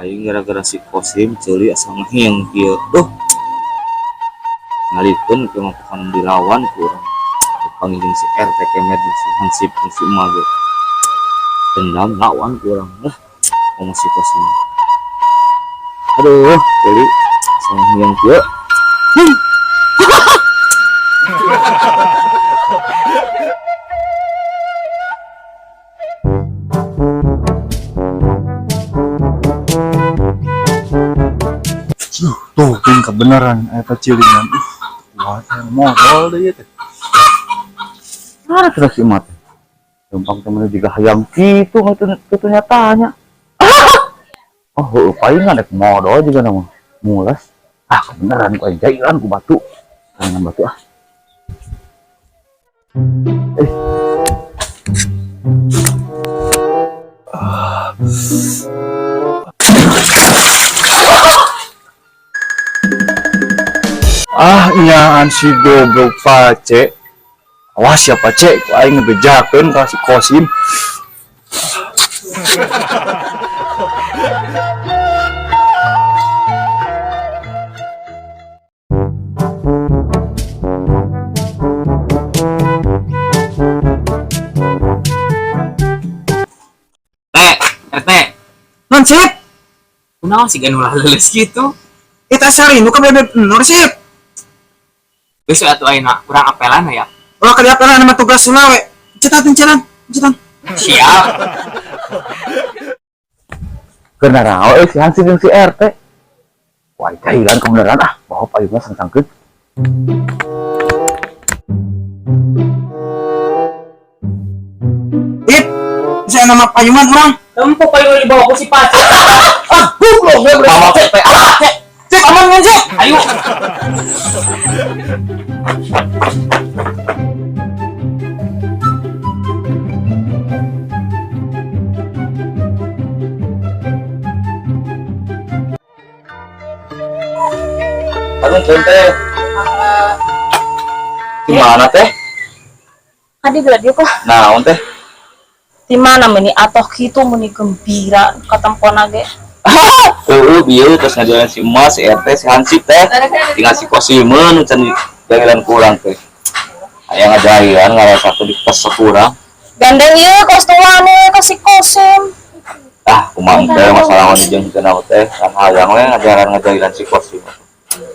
Aing gara-gara si Kosim ceuli asa ngehieng kieu. Duh. Ngalikeun ke mah pokona dilawan ku urang. Panggil jeung si RT kemed jeung si Hansip jeung si Emak ge. Dendam lawan ku urang lah. Ngomong si Kosim. Aduh, ceuli asa ngehieng kieu. Tuh, ting kebenaran eta cilingan. Wah, modal deui teh. Ada terus si Emak teh. Gampang temennya juga hayang kitu itu nyatanya. Oh, heueuh palingan rek modal juga nama. Mules. Ah, kebenaran ku aing jailan ku batu. Palingan batu ah. Eh. Ah, nyaan si goblok Pace. Awas ya Pace, ku aing ngebejakeun ka si Kosim. Teh, RT. Non sip, Kunaon sih ganulah leuleus gitu. Eta sari nu ka bebeb nur sip. Geus atuh ayeuna urang apelan ya. Ulah ka diapelan nama tugas heula we. Cetan cetan, cetan. Siap. Keur naraon euy si Hansip jeung si RT. Wah, jahilan kebenaran ah, bawa payungna sangkangkeun. Ip, bisa nama payungan urang. Tempo payung dibawa ku si Pace. Ah, goblok we bawa teh. Ah, Sip, aman kan sip? Ayo. Aduh, teh. Gimana teh? Adi geura dieu kah? Naon teh? Di mana meni atoh kitu meni gembira katempona ge. Heueuh, bieu terus ngajalan si Emas, si RT, si Hansip teh. Tinggal si Kosimeun can jalan kurang teh. Aya ngajalan ngarasakeun di kesek kurang. Gandeng ieu kos tuane ka si Kosim. Ah, kumaha teh masalah mah jeung teu naon teh, kan hayang we ngajaran ngajalan si Kosim.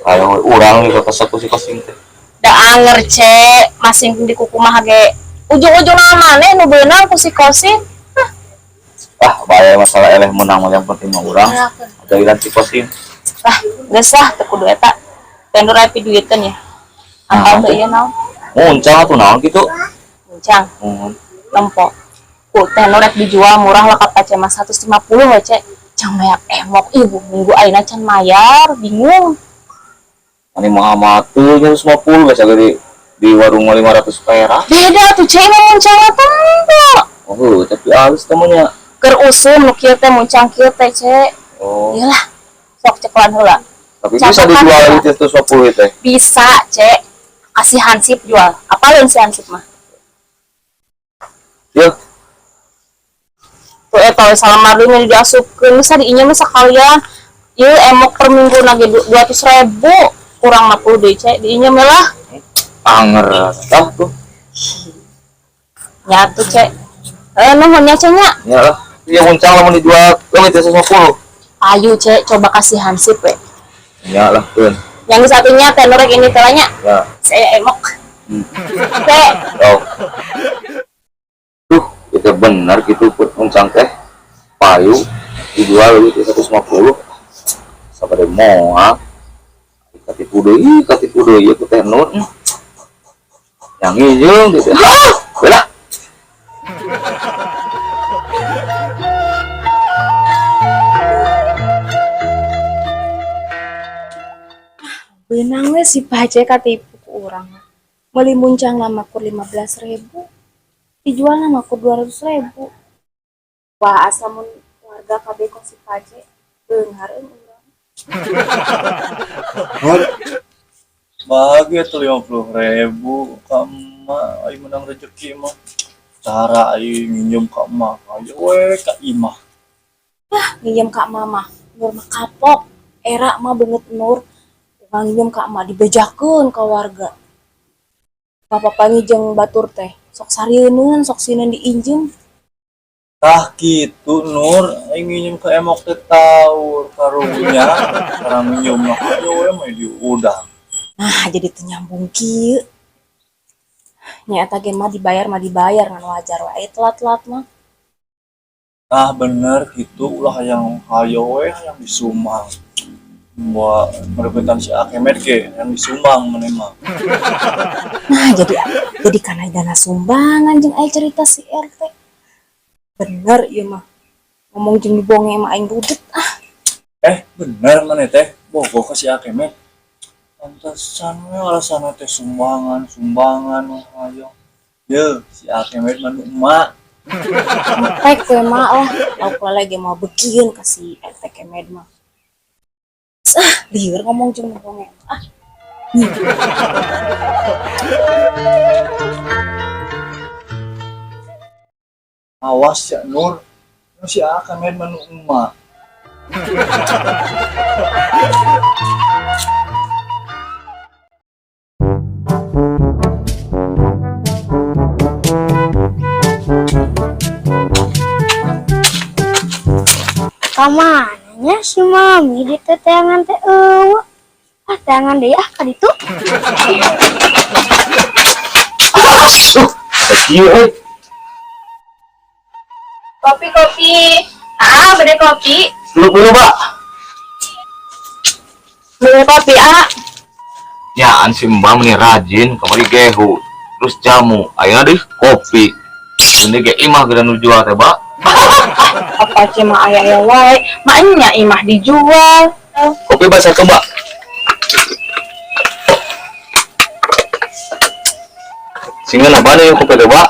Hayang we urang we kesek ku si Kosim teh. Da anger ce, masing di kukumaha ge. Ujung-ujungna maneh nu beunang ku si Kosim. Ah, bahaya masalah eleh menang mah yang penting mah urang. Jalan si Kosim. Ah, geus lah teu kudu eta. Tendur aya piduiteun ya. Apal teu ieu naon? Muncang atuh naon kitu? Muncang. Muhun. Nempo. Ku teh nu rek dijual murah lah ka Pace mah 150 we ce. Can mayar emok ibu minggu ayeuna can mayar, bingung. Mani mah matu 150 geus aya di warung mah 500 perak. Beda tuh ce mah muncang mah tempo. Oh, tapi halus temennya. Keur usum nu kieu teh muncang kieu teh ce. Oh. Iyalah. Sok cekelan heula. Tapi bisa Catatan dijual heula. di 150 teh. Bisa, ce. Kasih Hansip jual. Apaleun si Hansip mah? Yeuh. Tuh eta we salamar deui nya diasupkeun bisa diinya mah sakalian. Ieu emok per minggu na ge 200.000 kurang 50 deui ce diinya mah lah. Anger tah tuh. Nya tuh ce. Nuhun nya ce nya. Nya lah. Ieu muncang lamun dijual leuwih teh 150. Ayo ce coba kasih Hansip we. Nya lah keun. Yang satunya tenorek ini telanya. Ya. Saya emok. Teh. Oh. Tuh, itu benar gitu put muncang teh. Payu dijual leuwih teh 150. Sabade moal. Katipu deui, katipu deui ku teh Nur. Yang nginjeung gitu. Hah? Bela. Benang we si Pace katipu ku urang. Meuli muncang lama kur 15.000. Dijual lama kur 200.000. Wah, asa mun warga kabeh kok si Pace beunghar euy urang. Nur, bahagia tuh 50.000 ka emak, aing menang rezeki mah. Cara aing nginjem ka emak, ayo we ka imah. Ah, nginjem ka mama. Nur mah kapok. Era mah beungeut Nur. Nginjem ka emak dibejakeun ka warga. Bapak panggih jeung batur teh. Sok sarieun, sok sieun diinjem. Tah kitu, Nur, aing nginjem ka emok teh taur karunya. Karena minjem mah hayo we mah diudang. Nah, jadi teu nyambung kieu. Nya eta ge mah dibayar ngan wajar wae telat-telat mah. Nah, bener gitu, ulah hayang hayo we hayang disumbang. Buat merebutan si Akemet ge yang disumbang maneh mah. Nah, jadi karena dana sumbangan jeung aya cerita si RT. Bener ieu mah. Ngomong jeung dibonge mah aing rudet ah. Eh, bener maneh teh bogoh ka si Akemet. Pantesan we alasanna teh sumbangan, sumbangan hayo. Ye, si Akemet mah nu emak. Rek we mah lah, lauk lele ge mau bekieun ka si RT Kemed mah. Ah, lieur ngomong jeung dibonge ah. Awas ya Nur, nu si Akemet mah nu emak. Kamananya si mami di teteangan teh eueuh. Ah, teangan deui ah ka ditu. Kieu euy. Kopi kopi. Ah, bade kopi. Lu Pak. Bade kopi ah. Ya, si Mbak meni rajin kamari gehu, terus jamu, ayeuna deui kopi. Ini ge imah geura nu jual teh, Mbak. Apa cuma aya-aya wae, maknya imah dijual. Kopi basah ke, Mbak. Sehingga apa nih kopi teh, Mbak?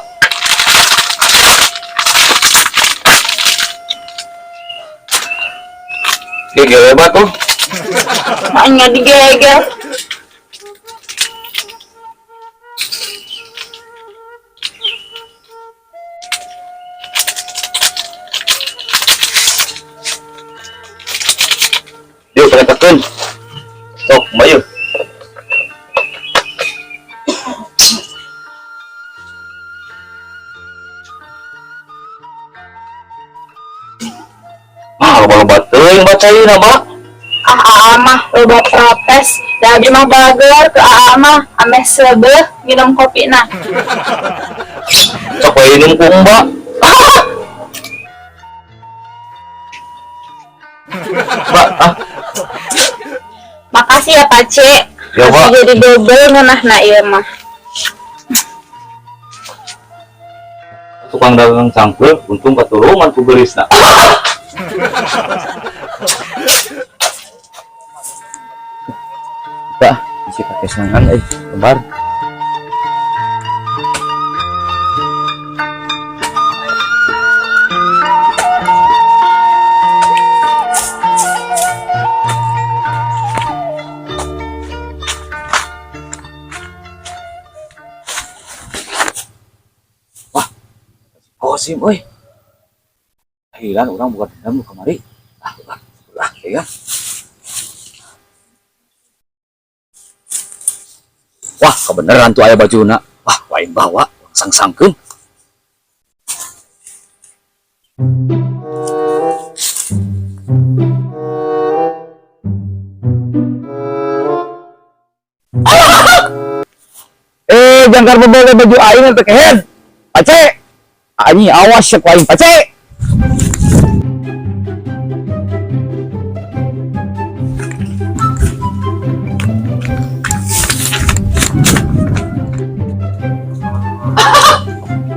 Gegel hebat tuh. Maknya digegel. Yuk, keretakeun. Sok, Mbak yuk. Ah, loba-loba teuing bacaina, Mbak. Ah, aa mah loba protes. Da abdi mah bager ke aa mah ameh seubeuh minum kopi na. Sok we minum ku Mbak. Mbak, ah. Makasih ya, Pak C. Ya, Mbak. Masih jadi double ngeunahna ieu mah. Tukang dagang cangkul, untung katulungan ku geulisna. Bah, isi kakesangan euy, lebar. Wah, Kosim euy. Hilang orang bukan dendam kemari. Ah, ah, ah, ya. Wah, kebenaran tuh aya bajuna. Wah, wain bawa sang-sangkeun. Jangkar bebele baju aing teh kehed. Pace. Anjing awas ya ku aing pace.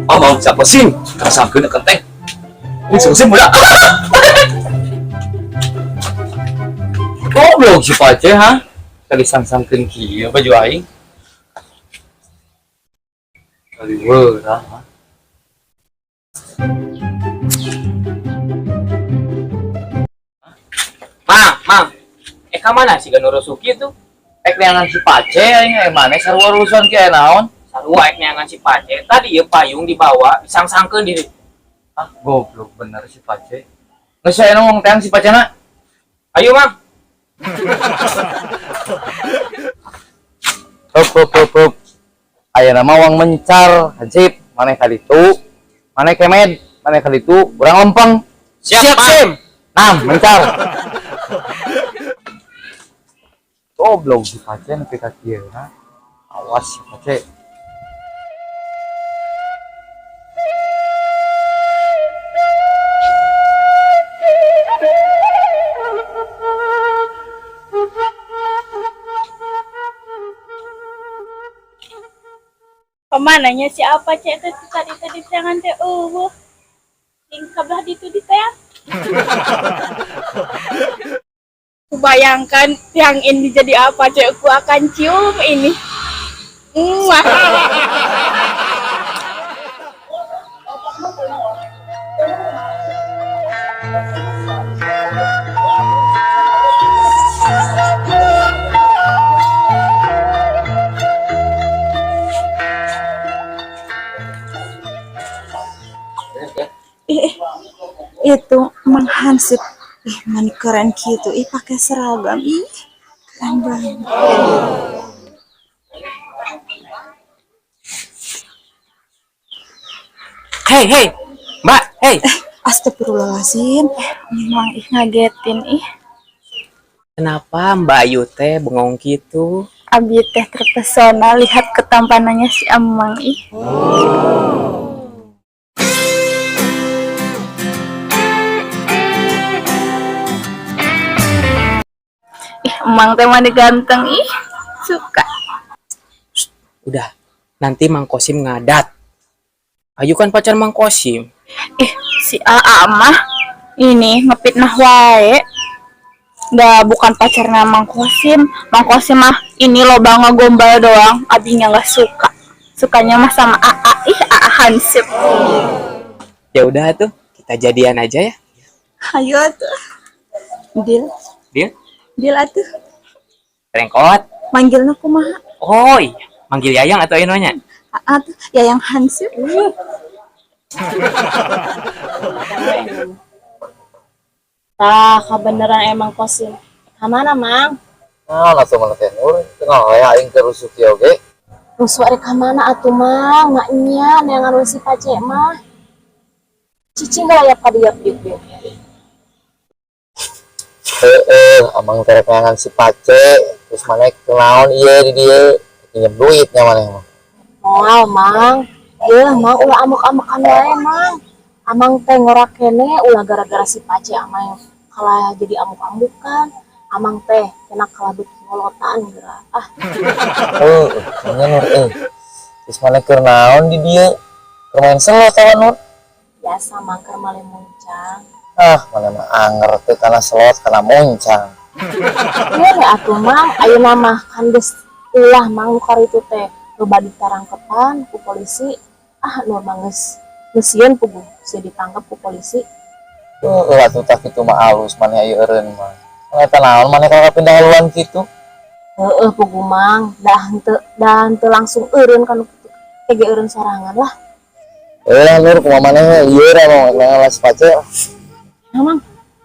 Oh, mau siapa sih? Kasangkeun ka teh. Ini sih muda. Goblok si Pace ha. Tadi sang-sangkeun kieu baju aing. Kali weurah ha. Mang, mang. Ka mana sih Ganoro Suki tuh? Ek neangan si Pace aing mana sarua urusan kieu naon? Sarua ek neangan si Pace. Tadi ieu payung dibawa disang-sangkeun di Ah, goblok bener si Pace. Geus aya ngomong teang si Pace na. Ayo, Mang. Hup hup hup hup. Ayeuna mah wang mencar, hansip, maneh ka ditu, maneh kemed, maneh ka ditu, urang lempeng. Siap, Mang. Sim. Nah, mencar. Goblok si Pace nepi ka kieu na. Awas si Pace. Kemananya si apa cek teh tadi tadi jangan teh eueuh. Tingkah belah ditu di teh. Kubayangkan yang ini jadi apa cek, ku akan cium ini. Muah. Ih, itu Mang Hansip. Ih, mani keren gitu. Ih, pakai seragam. Ih, keren banget. Hei, hei. Mbak, hei. Astagfirullahaladzim. Mang ih ngagetin ih. Kenapa Mbak Ayu teh bengong gitu? Abi teh terpesona lihat ketampanannya si Amang ih. Ih, Emang teh mani ganteng ih. Suka. Udah, nanti Mang Kosim ngadat. Ayu kan pacar Mang Kosim. Ih, si AA mah ini ngepitnah wae. Nggak, bukan pacarnya Mang Kosim. Mang Kosim mah ini loba ngegombal doang. Abinya nggak suka. Sukanya mah sama AA. Ih, AA Hansip. Ya udah tuh, kita jadian aja ya. Ayo atuh. Deal. Deal? Deal atuh. Rengkot. Manggilna kumaha? Oh iya, manggil Yayang atau Inonya? Aa tuh, Yayang Hansip. Tah, kebeneran emang Kosim. Kamana, Mang? Nah, langsung mana teh Nur, tengah we aing keur rusuh kieu oge. Rusuh arek ka mana atuh, Mang? Maknya neangan we si Pace mah. Cicing gelayap ka dieu dieu dieu. Heeh, amang teh rek neangan si Pace, terus maneh kunaon ieu di dieu, pinjem duit nya maneh mah. Moal, Mang. Yeuh, Mang ulah amuk-amukan wae, Mang. Amang teh ngora kene ulah gara-gara si Pace amang kalah jadi amuk-amukan. Amang teh kena kalah beuki ngolotan geura. Ah, Heeh, nya Nur euy. Terus maneh keur naon di dieu? Keur main slot tawa Nur. Biasa Mang keur male muncang. Ah, maneh mah anger teh kana slot kana muncang. Ieu we atuh Mang, ayeuna mah kan geus ulah Mang nu karitu teh loba ditarangkepan ku polisi. Ah, Nur mah geus geus sieun puguh sieun ditangkep ku polisi. Heuh, atuh tah kitu mah alus maneh aya eureun mah. Eta naon maneh kalau pindah haluan kitu? Heeh puguh Mang, dah henteu langsung eureun kan kitu. Teh ge eureun sorangan lah. Lah Nur kumaha maneh ieu ra mau neangan si Pace. Nah, Mang,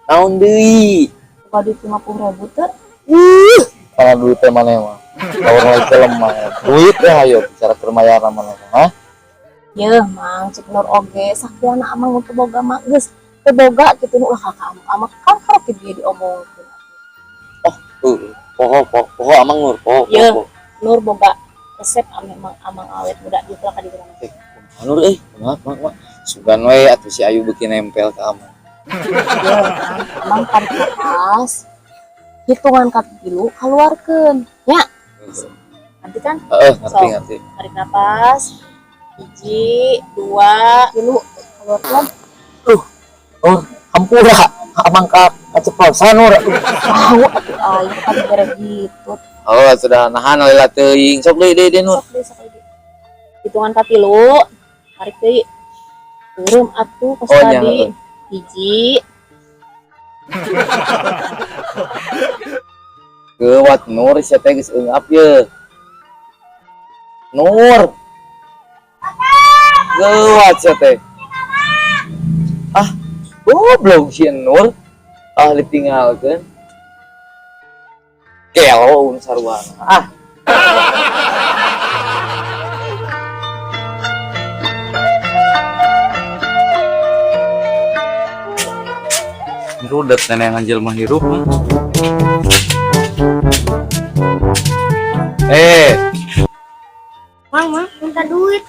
Naon deui? buka duit 50.000 teh. Ih, kana duit teh maneh mah. Lamun lagi lemah. Duit teh ayo bicara keur mayarna maneh mah. Hah? Yeuh, Mang, cek Nur oge sakiana amang nu teu boga mah geus teu boga kitu nu ulah ka amuk-amuk kan karek dia diomongkeun. Oh, heuh. Poho poho poho amang Nur, poho Yeuh. poho. Nur boga resep ame mang amang awet muda di ka di urang. Eh, kumaha Nur euy? Kumaha kumaha kumaha? Sugan we atuh si Ayu beuki nempel ka amang. Yeuh, Mang, amang tarik napas. Hitungan ka tilu kaluarkeun. Nya, nanti kan Heeh, ngerti Sok. ngerti. Tarik napas. 1, 2, 3, keluarkeun. Nur, hampura amang ka kaceplosan Nur. Tahu atuh aing kan bere gitu. Oh, sudah nahan lila teuing. Sok deui deui deui Nur. Sok deui, sok deui. Hitungan ka tilu, tarik deui. Turun atuh kos Oh, nya, tadi. heeh. 1. Geuwat Nur sia teh geus eungap ye. Nur. Geuwat sia teh. Ah, goblok si Nur. Ah, ditinggalkeun. Gelo nu sarua. Ah. Rudet nenek jelema hirup mah. Eh, Mang, mang, minta duit.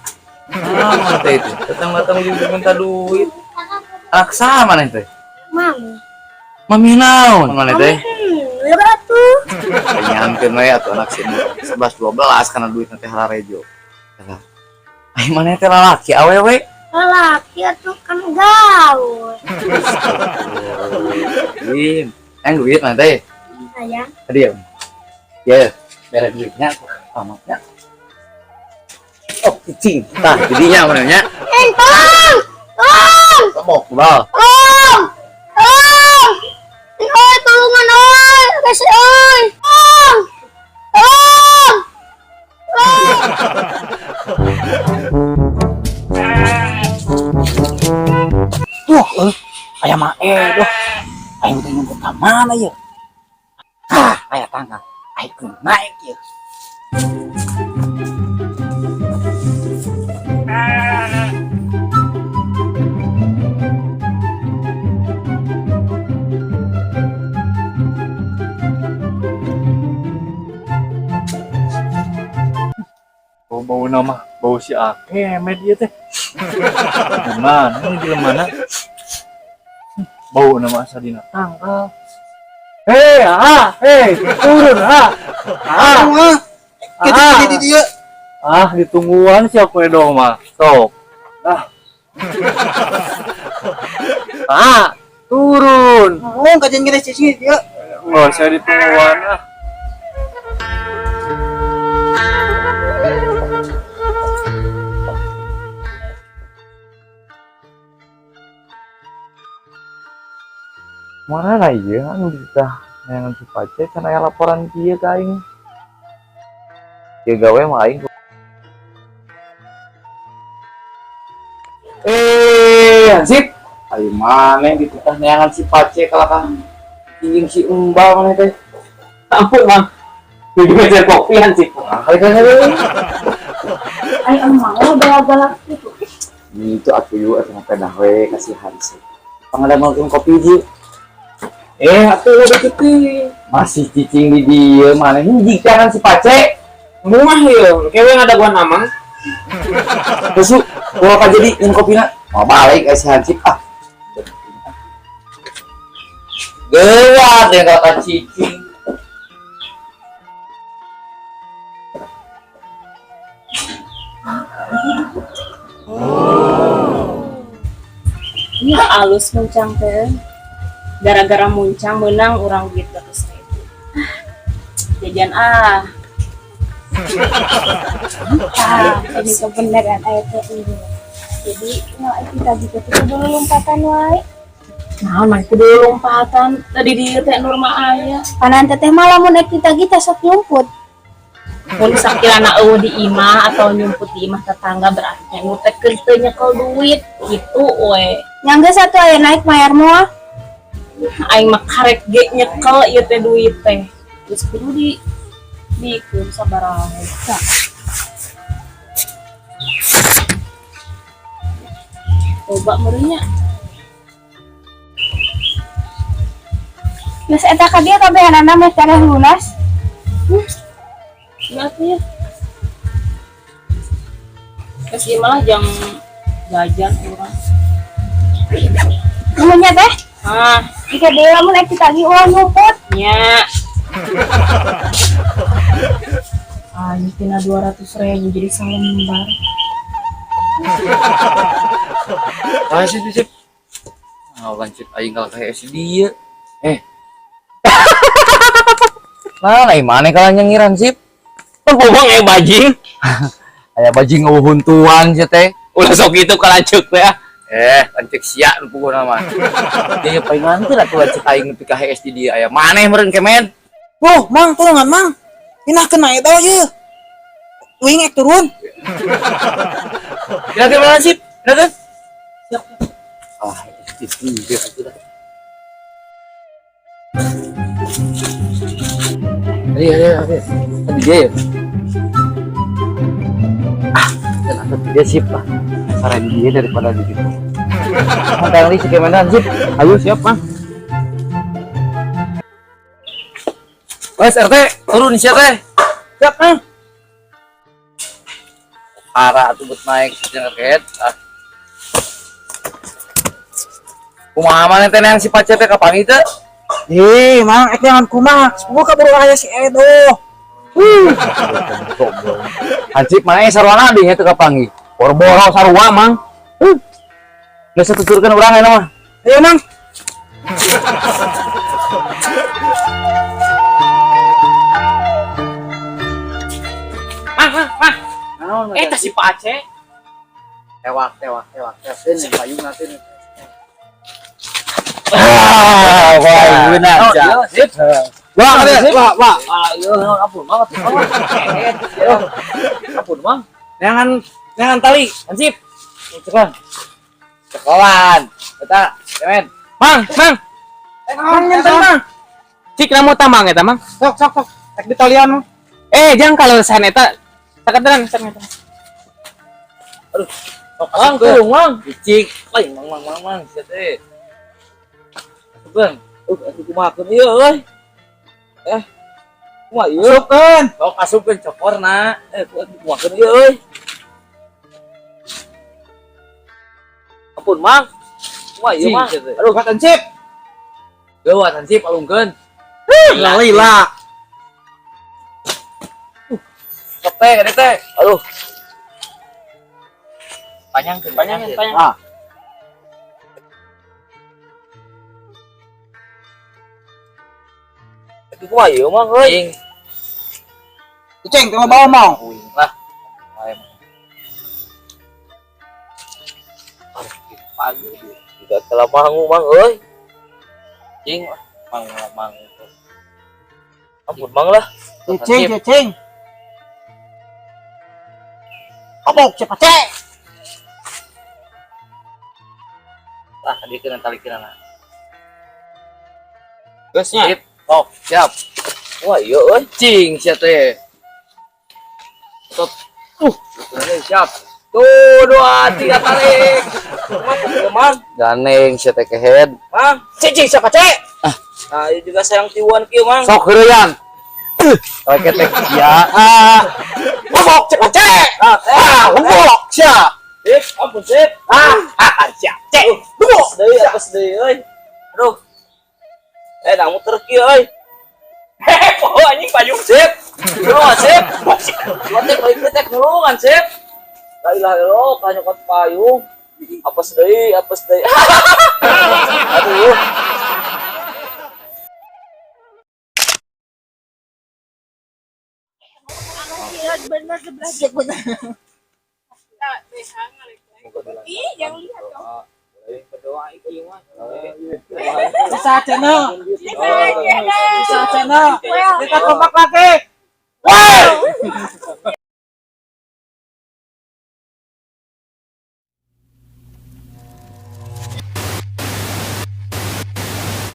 Ah, mana teh itu? Datang-datang juga minta duit. Anak sama mana teh? Mami. Mami naon? Mana teh? Lebat tuh. Nyangkeun we atuh anak sini 11 12 karena duit teh hararejo. Ai mana teh lalaki awewe? Lalaki atuh kan gaul. Lim, yang duit mana teh? Sayang. Diam. Ya, bere duitnya amatnya. Oh, cicing. Tah, jadinya mana nya? Eh, tolong! Tolong! Tebok, bal. Tolong! Tolong! Oi, tulungan oi! Kasih oi! Tolong! Tolong! Tolong! Tuh, aya mah doh. Aing teh ngumpul ka mana ieu? Ah, aya tangga. Aing kudu naik ieu. Bau bau nama bau si Akemet ieu teh. Gimana ini jelema mana? Bau nama asa dina tangkal. Hei, ah, hei, turun, ah. Ah, Ah, kita ah, jadi dia. Ah, ditungguan si aku dong mah. Sok. Ah. Ah, turun. Oh, kajian kita cicing dia. Nggak usah ditungguan ah. Mana lah ieu anu ditah neangan si Pace can aya laporan kieu ka aing. Ieu gawe mah aing. Eh, Hansip. Ayo maneh dititah neangan si Pace kalakah jeung si Embal maneh teh. Ampun, Mang. Jadi meja kopi Hansip. Ah, kali kali kali. Ai emang lo galak-galak gitu. Itu atuh yuk atuh ngapedah we kasih Hansip. Pangadamelkeun kopi ji. Eh, atuh udah cuti. Masih cicing di dieu maneh hiji tangan si Pace. Murah ieu, kewe ngadaguan amang. Besuk, gua ka jadi nyin kopina. Mau balik ka si Hansip ah. Geuwat deh kata cicing. Ini alus muncang teh. Gara-gara muncang menang orang duit 200.000. Jajan ah. Ah, ini kebenaran aya teh ini. Jadi nah kita juga tuh kudu lompatan wae. Nah, mah kudu lompatan. Tadi di teh Nur mah aya. Panan teteh mah lamun ek kita sok nyumput. Mun sakirana eueuh di imah atau nyumput di imah tetangga berarti nu teh keur teu nyekel duit gitu we. Yang geus atuh aya naik mayar moal. Aing mah karek ge nyekel ieu teh duit teh. Geus kudu di dikeun sabaraha. Coba meureun nya. Geus eta ka dieu kabehanana meh tereh lunas. Nya atuh ya. Geus ieu malah jang jajan urang. Nuhun nya teh. Ah, Jika deui lamun ek ditagih ulah nyumput. Nya. Ah, ini tina 200.000 jadi salembar. Ah, sip, sip. Ah, lanjut aing kalah kayak si dia. Eh. Nah, lain mana kalah nyengiran sip? Bobong bajing. Aya bajing ngeuhuntuan sia teh. Ulah sok itu kalancuk teh ah. Eh, lancek sia nu puguna mah. Dia palingan teh atuh lancek aing nepi ka HS di dieu aya maneh meureun kemen. Wuh, Mang, tulungan Mang. Inah kena eta ieu. Wing ek turun. Kira-kira mana sip? Kira-kira? Ah, itu dia atuh dah. Iya. Tadi dia ya. Ah, dan aku dia sip lah. Saran dia daripada di situ. Mang si kemenan sip. Ayo siap, Mang. Wes RT, turun si RT. Siap, Mang. Arah tuh buat naik si ket. Ah. Kumaha maneh teh yang si Pace teh kapanggih teh? Ih, Mang, ek jangan kumaha. Buka buru aya si Edo. Hansip maneh sarwana di teu kapanggih. Boro-boro sarua, Mang. Geus tuturkeun urang ayeuna mah. Ayo, Mang. Mang, Mang, Mang. Eh, tah si Pace. Tewak, tewak, tewak. Ini payung nanti. Ah, wah, benar. Sip. Wah, wah, wah. Ayo, ampun banget. Ampun, Mang. Jangan jangan tali, Hansip. Cekolan. Cekolan. Eta, kemen. Mang, Mang. Mang, nyenten, Mang. Cik namu tamang eta, Mang. Sok, sok, sok. Ek di talian, Mang. Eh, jangan kalau san eta sakederan san eta. Sok, Mang, tulung, Mang. Cicik. Lain, Mang, Mang, Mang, Mang. Sia teh. Asupkeun. Atuh kumahakeun ieu euy. Kumaha ieu? Asupkeun. Sok asupkeun cokorna. Kumahakeun ieu euy. Ampun, Mang. Kumaha ieu, Mang? Aduh, katan sip. Geuwat hansip alungkeun. Lila, lila. Sok teh, gede teh. Aduh. Panjangkeun, Panjangkeun, panjang. Ah. Itu kumaha ieu, Mang euy? Cicing, tengok bawah mau. Uing lah. Pagi juga telah mangu, Mang euy. Cing lah, mang mang. Ampun, Mang lah. Cicing, cicing. Obok cepat cek. Lah, dia kena tali kena. Geusnya. Sip. Oh, siap. Wah, iya euy. Cing sia teh. Top. Siap. Tuh, 2, 3 tarik. Mang, Ganeng sia teh kehead. Mang. Cicing siapa, Cek? Nah, ieu juga sayang tiwan kieu, Mang. Sok heureyan. Oke teh sia. Ah. Obok cepat cek. Ah, obok sia. Sip, ampun sip. Ah, ah, sia. Cek. Aduh, deui apes deui euy. Aduh. Nah muter kieu euy. Hehe, poho anjing payung sip. Nulungan sip. Cuma teh balik teh nulungan sip. La ilaha illallah, ka nyokot payung. Apes deui, apes deui. Aduh. Ih, jangan lihat dong. Bisa channel. Bisa channel. Well, Kita kompak lagi. Wow.